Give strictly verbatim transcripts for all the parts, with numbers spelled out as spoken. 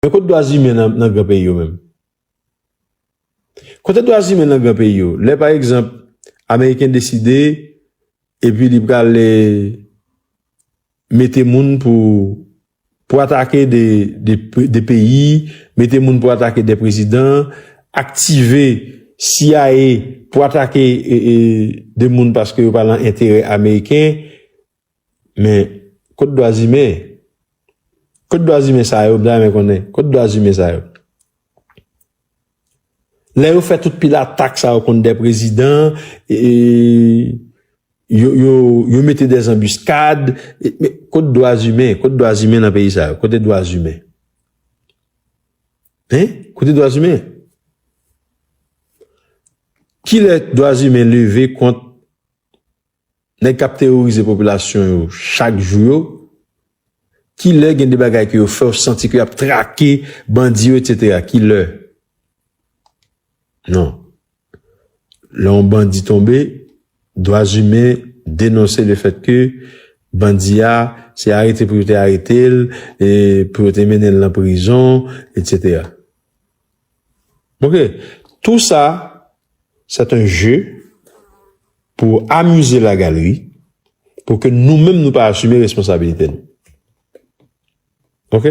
Men kote dwa imen nan, nan gran peyi yo menm? Kote dwa imen nan gran peyi yo? Lè, pa egzanp, Ameriken deside, epi li pral, eh, mete moun pou, pou atake de, de, de peyi, mete moun pou atake de prezidan, aktive C I A pou atake, eh, eh, de moun paske yo pa nan enterè ameriken. Men, kote dwa imen? Kote dwa imen sa yo? M ta renmen konnen. Kote dwa imen sa yo? Lè yo fè tout pil atak sa yo kont de prezidan, e, yo, yo, yo mete de anbiskad, e, men kote dwa imen? Kote dwa imen nan peyi sa yo? Kote dwa imen? Hein? Kote dwa imen? Kilè dwa imen leve kont nèg k ap teworize popilasyon yo chak jou yo? Kilè gen de bagay ke yo fè, w santi ke y ap trake bandi yo, etsetera? Kilè? Non. Lè yon bandi tonbe, dwa imen denonse le fèt ke bandi a, se arete pou yo te arete l, e pou yo te mennen l nan prizon, etsetera. Ok. Tou sa, c'est un jeu pour amuser la galerie, pou ke nou menm nou pa asime responsabilite nou. Ok?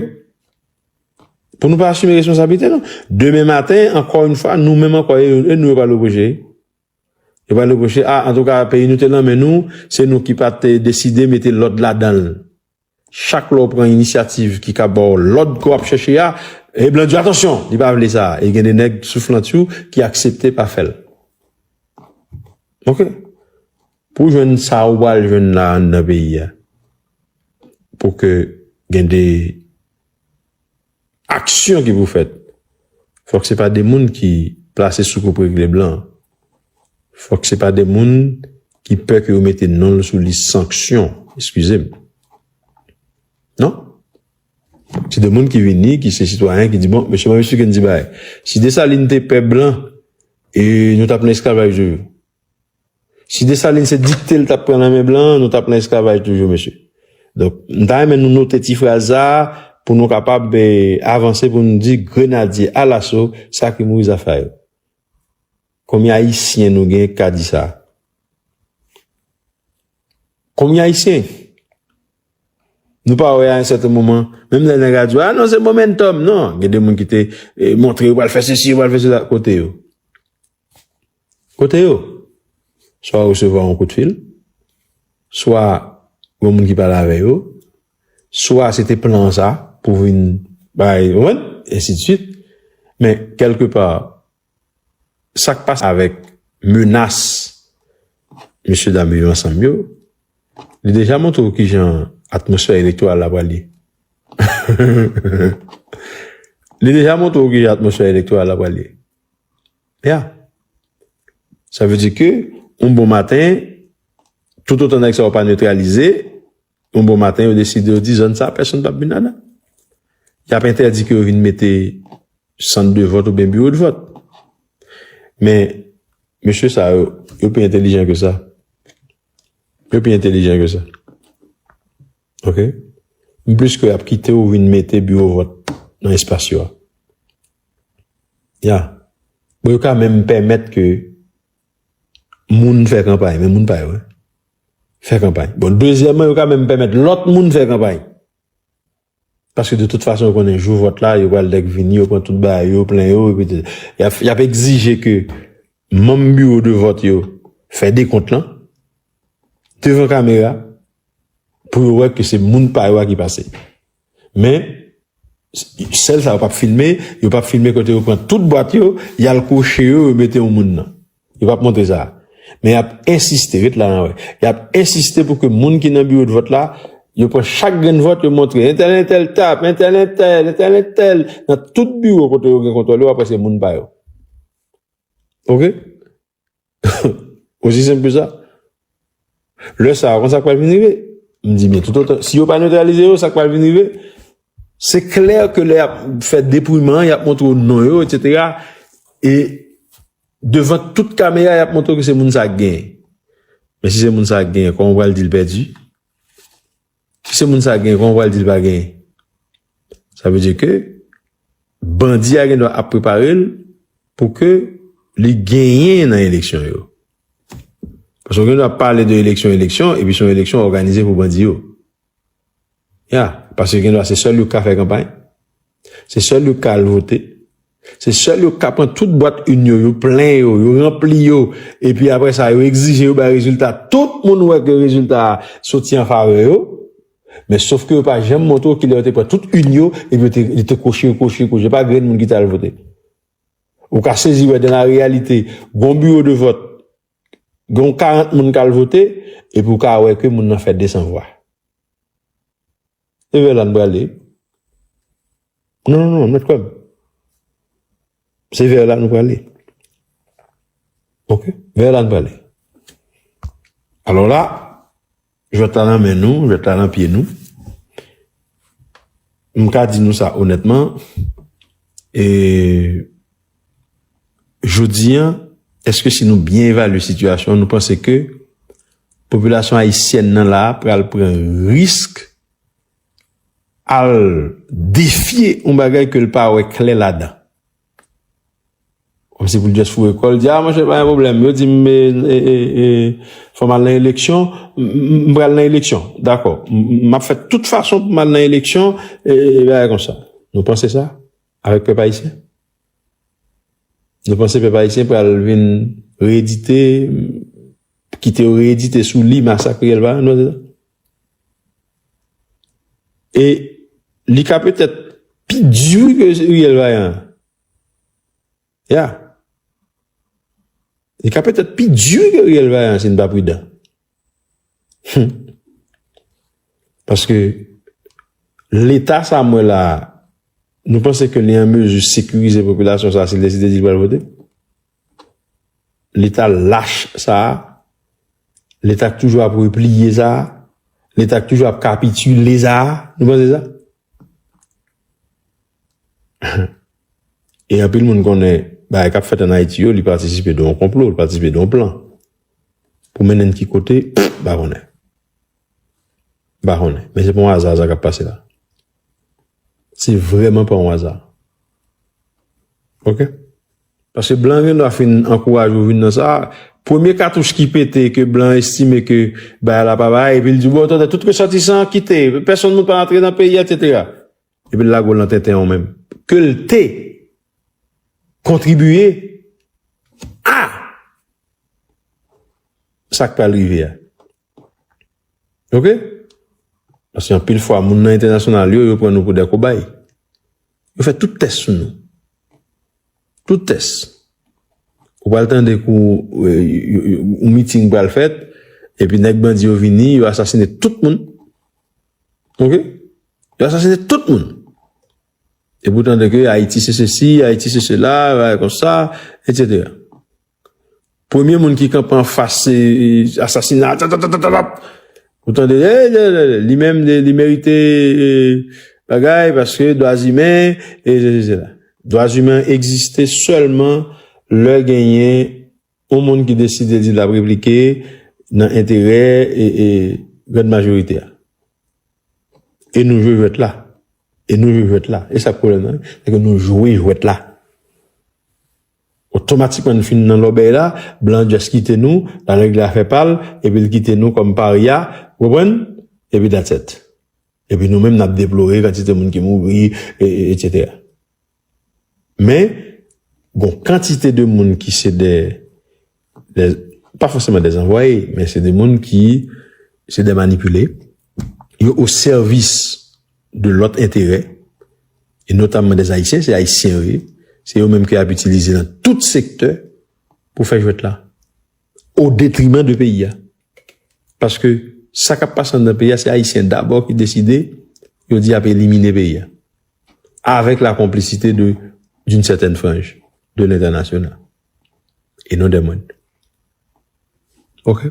Pou nou pa asime responsabilite nou. Demen maten, ankò yon fwa, nou menm ankò, e, e nou yo pral repwoche. Yo pral repwoche, a, antouka, peyi nou te nan men nou, se nou ki pa te deside mete lòd ladan l. Chak lè w pran inisyativ ki ka ba w lòd ke w ap chèche a, e blan di w, "Atansyon, li pa vle sa." E gen de nèg souflantyou ki aksepte pa fè l. Ok. Pou w jwenn sa ou pral jwenn la anndan peyi a, pou ke gen de aksyon ki pou fèt, fòk se pa de moun ki plase sou koup regle blan. Fòk se pa de moun ki pè ke yo mete non l sou lis sanksyon. Eskize m. Non? Se de moun ki vini, ki se sitwayen, ki di, "Bon, mesye, mwen mesye, gen di bagay. Si Desalin te pè blan, e nou t ap nan esklavaj toujou. Si Desalin se dikte l t ap pran nan men blan, nou t ap nan esklavaj toujou, mesye." Donk, m ta renmen nou note ti fraz sa a pou nou kapab, eh, avanse pou nou di, "Grenadye alaso, sa ki mouri zafè yo." Konbyen Ayisyen nou gen k ka di sa? Konbyen Ayisyen? Nou pa wè a yon sèten moman, menm lè nèg la di, "A non, se momentum." Non, gen de moun ki te, eh, montre yo pral fè sesi, yo pral fè sela. Kote yo? Kote yo? Swa yo resevwa yon kout fil, swa yon moun ki pale avè yo, swa se te plan sa pou vin bay, ou konprann? Ensi de swit. Men, kèlkepa, sa k pase avèk menas mesye dam Viv Ansanm yo, li deja montre w kijan atmosfè elektoral la pral ye. Li deja montre w kijan atmosfè elektoral la pral ye. Ya. Sa vle di ke, yon bon maten, toutotan nèg sa yo pa netralize, yon bon maten, yo deside, yo di, "Zòn sa, pèsonn p ap vin ladan." Y ap entèdi ke yo vin mete sant de vòt oubyen biwo de vòt. Men, mesye sa yo, yo pi entèlijan ke sa. Yo pi entèlijan ke sa. Ok? Plis ke y ap kite w vin mete biwo vòt nan espas yo a. Ya. Bon, yo ka menm pèmèt ke moun fè kanpay, men moun pa yo, wi. Fè kanpay. Bon, dezyèmman, yo ka menm pèmèt lòt moun fè kanpay. Paske de tout fason, yo konnen jou vòt la, yo pral dèk vini, yo pran tout bagay yo, plen yo, epi y ap, y ap egzije ke manm biwo de vòt yo fè dekont lan devan kamera pou yo wè ke se moun pa yo a ki pase. Men, sèl sa yo p ap filme, yo p ap filme kote yo pran tout bwat yo, y al kwoche yo, yo mete yon moun nan. Yo p ap montre sa. Men y ap ensiste, ret la n a wè. Y ap ensiste pou ke moun ki nan biwo de vòt la, yo pran chak grenn vòt, yo montre entèl, entèl tap, entèl, entèl, entèl, entèl. Nan tout biwo kote yo gen kontwòl yo, w ap wè se moun pa yo. Ok? Osi senp ke sa. Lè sa a, konn sa k pral vin rive? M di byen, toutotan, si yo pa netralize yo, sa k pral vin rive? Se klè ke lè y ap fè depouyeman an, y ap montre w non yo, etsetera. E devan tout kamera, y ap montre w ke se moun sa k genyen. Men si se moun sa k genyen, kòman w pral di l pèdi? Si se moun sa k genyen, kòman w pral di l pa genyen? Sa vle di ke Bandi a gen dwa ap prepare l pou ke li genyen nan eleksyon yo. Paske w gen dwa pale de eleksyon, eleksyon, epi se yon eleksyon òganize pou bandi yo. Ya, paske gen dwa se sèl yo k ka fè kanpay. Se sèl yo k ka al vote. Se sèl yo k ka pran tout bwat inn yo, yo plen yo, yo ranpli yo, epi apre sa, yo egzije yo bay rezilta. Tout moun wè ke rezilta a soti an favè yo. Men sof ke yo pa janm montre w kilè yo te pran tout inn yo, epi yo te, yo te kwoche, kwoche, kwoche. Pa grenn moun ki t al vote. Ou ka sezi wè, dans la réalité, gon biwo de vòt, gon karant moun k al vote, epi ou ka wè ke moun nan fè de san vwa. E vè la n prale. Non, non, non, mèt kwè m. Se vè la nou prale. Ok? Vè la n prale. Alò la, jwèt la nan men nou, jwèt la nan pye nou. M ka di nou sa onètman. E jodi an, èske si nou byen evalye sitiyasyon, nou panse ke popilasyon ayisyèn nan la pral pran risk al defye yon bagay ke l pa wè klè ladan? Kòmsi pou l just foure kò l, di, "A, monchè, pa gen pwoblèm." Yo di m, e, e, e, e, fò m al nan eleksyon, m, m, m pral nan eleksyon. Dakò. M, m, m ap fè tout fason pou m al nan eleksyon, e, e, e bagay konsa. Nou panse sa? Avèk pèp ayisyen? Nou panse pèp ayisyen pral vin reyedite, kite yo reyedite sou li masak Riyèl Vayan? Nou panse sa? E li ka petèt pi di ke Riyèl Vayan. Ya. Li ka petèt pi di ke Riyèl Vayan si n pa pridan. Hmm. Paske Leta sa m wè la, nou panse ke li an mezi sekirize popilasyon sa si l deside di l pral vote? Leta lach sa, Leta k toujou ap repliye sa, Leta k toujou ap kapitile sa, nou panse sa? E anpil moun konnen bagay k ap fèt ann Ayiti yo, li patisipe de yon konplo, li patisipe de yon plan. Pou mennen n ki kote, m pa konnen. M pa konnen. Men se pa yon aza sa k ap pase la. Se vrèman pa yon aza. Ok? Paske blan gen dwa fin ankouraje w vin nan sa. Premye katouch ki pete, ke blan estime ke bagay la pa bagay, epi l di, "Bon, tande, tout resòtisan kite, pèsonn moun pa antre nan peyi a, etsetera." Epi l lage w nan tenten w menm. Ke l te kontribiye a sa k pral rive a. Ok? Paske anpil fwa, moun nan entènasyonal yo, yo pran nou pou de kobay. Yo fè tout tès sou nou. Tout tès. Ou pral tande kou, e, y-, y-, y-, yon miting pral fèt, epi nèg bandi yo vini, yo asasine tout moun. Ok? Yo asasine tout moun. Epi w tande ke Ayiti se sesi, Ayiti se sela, bagay konsa, etsetera. Premye moun ki kanpe anfas, e, e, asasina, ta, ta, ta, ta, ta, ta. Ou tande, e, e, e, li menm, li, li merite, e, bagay, paske dwa imen, e, e, e, e. Dwa imen egziste sèlman lè genyen yon moun ki deside di l ap replike nan enterè, e, e, grann majorite a. E nou jwe jwèt la. E nou jwe jwèt la. E sa k pwoblèm nan. Se ke nou jwe jwèt la. Otomatikman, n fin nan lòbèy la, blan an just kite nou, la règle a fè pa l, epi l kite nou kòm parya, ou konprann? Epi that's it. Epi nou menm, n ap deplore kantite moun ki mouri, e, e, etsetera. Men, gon kantite de moun ki se de, de, pa fòseman de anvwaye, men se de moun ki se de manipile. Yo o sèvis de lòt enterè, e notamman de Ayisyen, se Ayisyen yo ye. Se yo menm ki ap itilize nan tout sektè pou fè jwèt la, o detriman de peyi a. Paske sa k ap pase anndan peyi a, se Ayisyen dabò ki deside, yo di y ap elimine peyi a. Avèk la konplisite de, d'une certaine frange de l'international. E non des moindres. Ok?